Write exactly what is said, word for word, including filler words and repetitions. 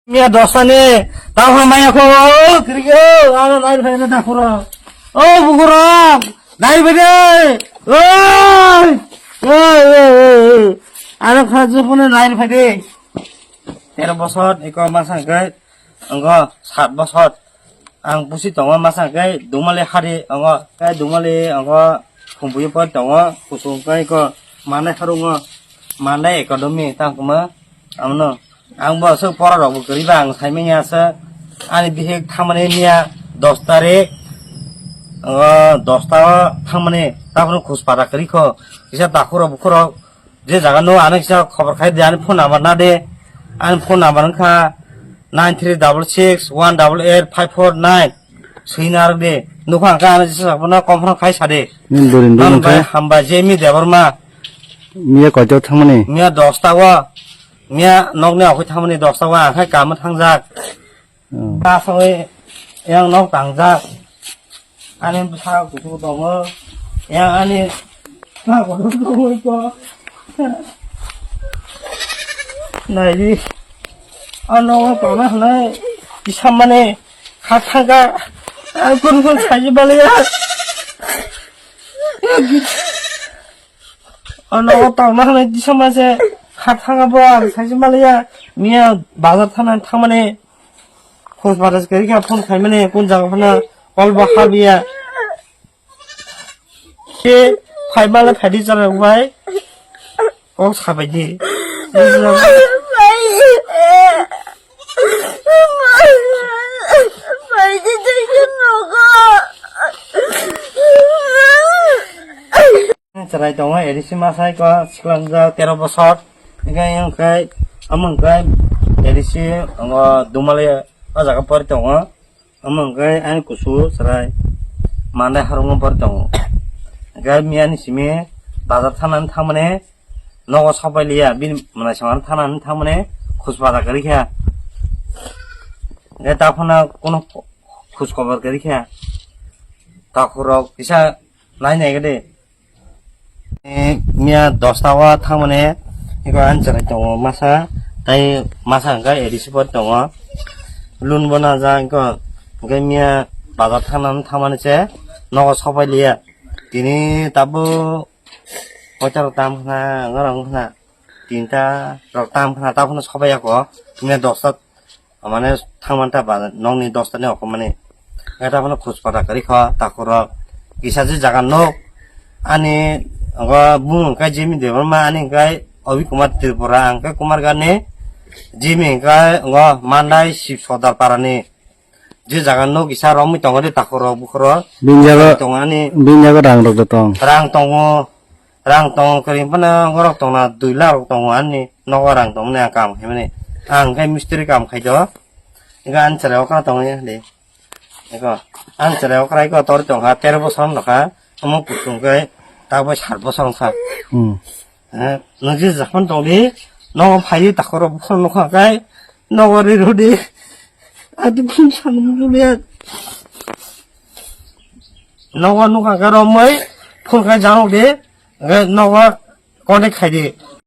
Miya dosta ni, tamo maya ko, kiri ko, ano nai phai na dakuro. O bukuro, nai phai de. Oi, oi, oi, oi, oi. Ano kha jupune nai phai de. Tero bosor, eko masa hwnkhe, anggo sat bosor. Ang pusi tongo masa hwnkhe Dumali hari, anggo, kai Dumali, anggo, khumbuyo pori tongo, kusung kai ko, manai harungo, manai economy, tang kuma, amno. Ang bo aswk pora rok bo kwrwi ba ang sai manya aswk. Ani bihik thangmani miya dos tarik, o, dos ta o thangmani, taphuru khus pada kwrwi kho. Kisa dakhurok bukhurok je jaga no ano kisa khobor khai de, ani phone number na de. Ani phone number wngkha nine three double six one double eight five four nine. Swi narwk de. Nukha ang khe ano jesa sakno confirm khai sa de. Nini bwrwi ni bwmung khe? Hambai Jemi Debbarma. Miya koito thangmani? Miya dos ta o. Miya nokni okhui thangmani dos ta o, ang khai kamo thangjak. Hmm. Asoi yang nok tangjak. Ani bwsa kuchuk tongo. Yang ani naidi. Ano tongna hwnai kisa mani kha thangka. Ang kun kun saji baliya. Ano tongna hwnai kisa mase kha thangka bo ang saji baliya. Miya bazar thana thangmani. Khos baras kari kha phone khaimani kun jaga phana call bo habiya. Ke phai mala phai di chara bai. Kok sabai di. Chwrai tongo A D C masai ko siklamjak tero bosor. Hingke hingke omo hingke A D C tongo Dumali o jaga pori tongo. Omo hingke ani kusu chwrai mandai harungo pori tongo. Hingke miyani simi bazar thanani thangmani nogo sopai liya bini mwnaisong thanani thangmani khus pada kwrwi kha. Hingke taphano kono khus kobar kwrwi kha. Takhurok kisa nai nai gede. Eh, miya dosta o thangmani eko ani chwrai tongo masa, tei masa hwnkhe A D C pori tongo. Loan bo najak eko, hwnkhe miya bazar thangnani thangmani se nogo sopai liya. Tini tabuk koitor rok tam khna, norok wngkhna tinta rok tam khna, tabukno sopai ya kho. Miya dosta Mane thangmani ta ba nokni dosta ni okomani. Eta phano khus pada kwrwi kho takhurok. Kisa je jaga nok ani ogo bumung hwnkhe Jimmy Debbarma ani hwnkhe Obi Kumar Tripura ang khe Kumar Gani Jimmy hwnkhe ogo Mandai Sib Sodar Parani. Je jaga nok kisa romwi tongo de takhurok bukhurok. Bini jaga tongo ani. Bini jaga rang rok de tong. Rang tongo. Rang tongo kwrwi phano borok tongna dui lakh rok tongo ani nogo rang tongmani ang kam khaimani. Ang khe mistri kam khai do. Ega ani chwrai okra tongo ya de. Eko ani chwrai okra eko tor tongkha tero bosor wngkha. Omo kuchung khe tabuk sat bosor wngkha. Hmm. Eh, nungsi japan tongdi nogo phai takhoro bosor nokha kai nogo ri rudi. Ati phun san mulia. Nogo nokha khe romoi phun khai janok de. Nogo contact khai di.